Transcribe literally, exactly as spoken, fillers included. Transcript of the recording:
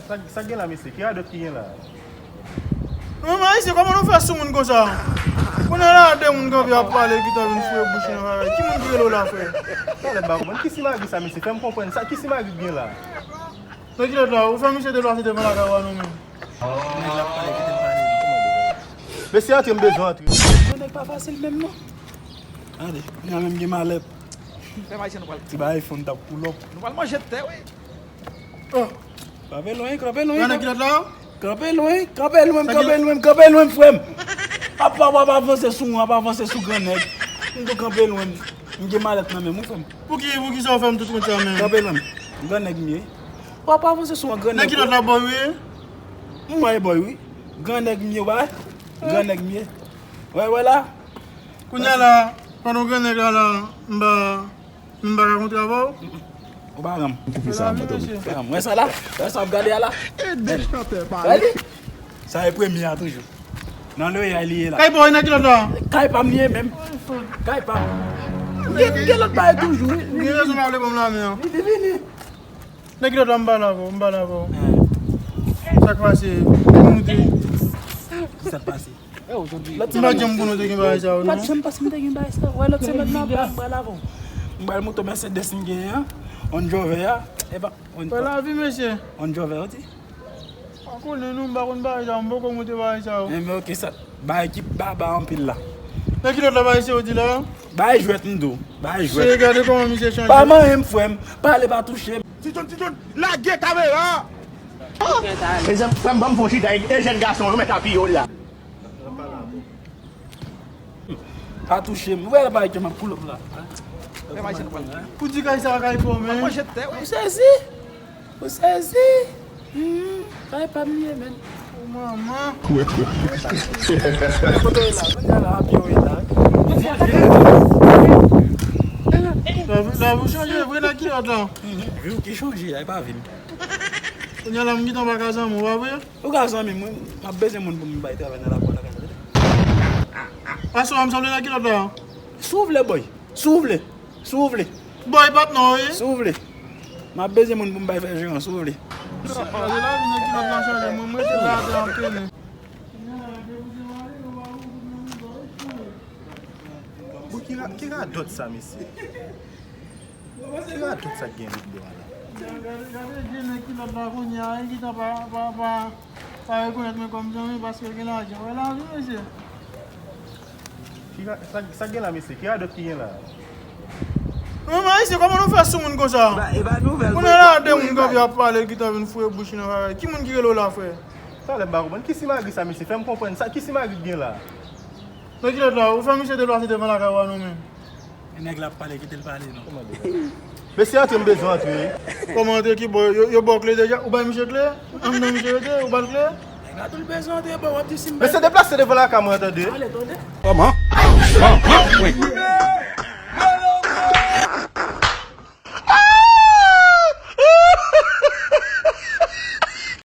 Sa, sa gen la, mesye? Ki radòt ki gen la? Non, men ayisyen, kòman nou fè sou moun konsa? Kounye a la, de moun kanpe ap pale, ki ta vin foure bouch nan bagay. Ki moun ki rele w la, frè? Talè m pa konprann. Ki simagri sa, mesye? Fè m konprann sa. Ki simagri ki gen la? Nan kilòt la, ou fè misye deplase devan lakay ou a non, men. Nèg la ap pale, kite l pale. Mesye, antre, m bezwen antre. Yon nèg pa fasil menm, non. Gade, kounye a menm gen malèt. Fè m ayisyen nou pral. Ti bagay fon t ap pull up. Nou pral manje tè, wi. Oh. Kanpe lwen, kanpe lwen. Gade kilòt la. Kanpe lwen, kanpe lwen, kanpe lwen, kanpe lwen, frè m. Apa w ap avanse sou mwen, w ap avanse sou gran nèg. M tou kanpe lwen. M gen malèt nan men m, wi, frè m. Pouki, poukisa w fè m tout kont sa menm? Kanpe lwen. Gran nèg m ye. W ap avanse sou mwen, gran nèg. Nan kilòt la, boy, wi. M wè, boy, wi. Gran nèg m ye, w pa wè? Gran nèg m ye. Wè, wè la. Kounye a la, pandan w gran nèg la, la, m pa, m pa ka kontre avè w. Ou pa renmen. Koupe sa, mwen tonbe. Wè sa la? Wè sa w ap gade a la? Ede chantè pale. Sa e premye a toujou. Nan loyal li ye la. Kay boy nan kilòt la. Kay pa m li ye menm. Kay pa m. M gen, m gen lòt bagay toujou, wi. M gen rezon pa vle ban m lamen an. Li te vini. Nan kilòt la, m pale avè w, m pale avè w. Sa k pase? Moute. Ki sa k pase? M pa janm konnen w te gen bagay sa yo, non. Pa t janm panse m te gen bagay sa. Wè, lòt semèn nan, m pral avè w. M pral moto Mercedes m genyen an. On jovè a. E pa, on. Wè lavi, mesye. On jovè, ou di? Pa konnen non, m pa konn bagay sa yo, m poko monte bagay sa yo. Enben, oke, sa, bagay ki baba anpil la. Nan kilòt la, bagay se yo di la? Bagay jwèt, m di w. Bagay jwèt. Se gade kòman misye chanje. Pa manyen m, frè m. Pale, pa touche m. Ti John, Ti John, lage kamera! Mezanmi, frè m, ban m fè yon chita, e jèn gason yo mèt apiye w la. Pa touche m. Ou wè bagay ke m ap pull up la. Fè machin pran. Pou di kay sa kay fò, men. Manje tè, wi. Ou sezi? Ou sezi? Hmm, kay pa m li ye, men. O manman. Kote w ye la? Kote w ye la? Api w ye la. Lavi, lavi w chanje vre nan kilòt la. Mhm. Vi w ki chanje, a, e pa vi m. Kounye a la, m gentan pa ka zanmi w, pa vre? Ou ka zanmi m, wi. M ap bezwen moun pou m bay travay nan lakou a lakay la, tande. Aswè a, m sanble nan kilòt la. Si w vle, boy. Si w vle. Si w vle. Boy, patnè w, wi. Si w vle. M ap bezwen moun pou m bay fè jeran, si w vle. Chanje lavi nan kilòt la, chanje. Mwen, mwen, se la, te antrene. Bon, ki ra-, ki radòt sa, mesye? Ki radòt sa k gen lit bò a la? Gade, gade, gade, gade, kilòt la kounye a, e ki tan pa, pa, pa, pa rekonèt mwen kòm zanmi paske l gen lajan. Wè lavi, mesye. Ki ra-, sa, sa k gen la, mesye? Ki radòt ki gen la? Non, men ayisyen, kòman nou fè sou moun konsa? E pa, e pa nouvèl, kounye a la, de moun kanpe ap pale, ki tan vin foure bouch nan bagay. Ki moun ki rele w la, frè? Talè m pa konprann. Ki simagri sa, mesye? Fè m konprann sa. Ki simagri k gen la? Nan kilòt la, ou fè misye deplase devan lakay ou a non, men. Nèg la ap pale, kite l pale non. Mesye, antre, m bezwen antre. Kòman antre ki bò? Yo, yo ba w kle deja? Ou bay misye kle? Anndan misye rete, ou ba l kle? Nèg la tou l bezwen antre, bon, w ap di si m bay. Mesye, deplase devan lakay mwen, tande. Ale, tande. Kòman? Kòman? Wi.